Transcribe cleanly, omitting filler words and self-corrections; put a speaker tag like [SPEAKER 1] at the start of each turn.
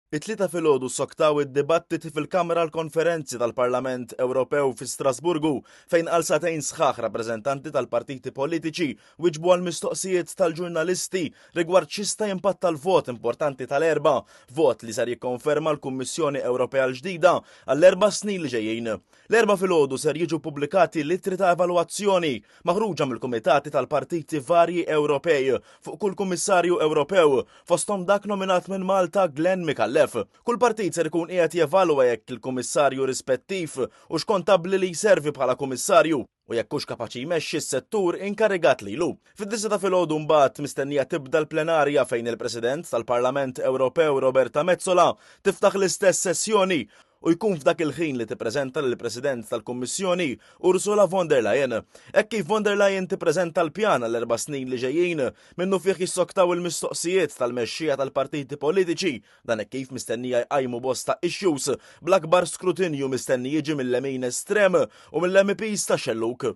[SPEAKER 1] It-Tlieta filgħodu ssoktaw id-dibattiti fil-Kamra għall-Konferenzi tal-Parlament Ewropew fi Strasburgu fejn għal sagħtejn sħaħ rappreżentanti tal-partiti politiċi wieġbu għal mistoqsijiet tal-ġurnalisti rigward x'jista' jimpatta l-vot importanti tal-Erbgħa, vot li ser jikkonferma l-Kummissjoni Ewropea l-ġdida għall-erba' snin li ġejjin. L-Erbgħa filgħodu ser jiġu ppubblikati l-ittri ta' evalwazzjoni maħruġa mill-kumitati tal-partiti varji Ewropej fuq kull Kummissarju Ewropew, fosthom dak nominat minn Malta Glenn Micallef. Kull partit ser ikun qiegħed jevalwa jekk il-Kummissarju rispettiv hux kontabbli li jservi bħala Kummissarju u jekk hux kapaċi jmexxi s-settur inkarigat lilu. Fid-disgħa ta' filgħodu mbagħad mistennija tibda l-plenarja fejn il-President tal-Parlament Ewropew Roberta Metsola tiftaħ l-istess sessjoni u jkun f'dak il-ħin li tippreżenta lill-President tal-Kummissjoni Ursula von der Leyen. Hekk kif von der Leyen tippreżenta l-pjan għall-erba' snin li ġejjin, minnufih jissoktaw il-mistoqsijiet tal-mexxija tal-partiti politiċi, dan hekk kif mistennija jqajmu bosta issues, bl-akbar skrutinju mistenni jiġi mil-lemin estrem u mill-MEPs tax-xellug.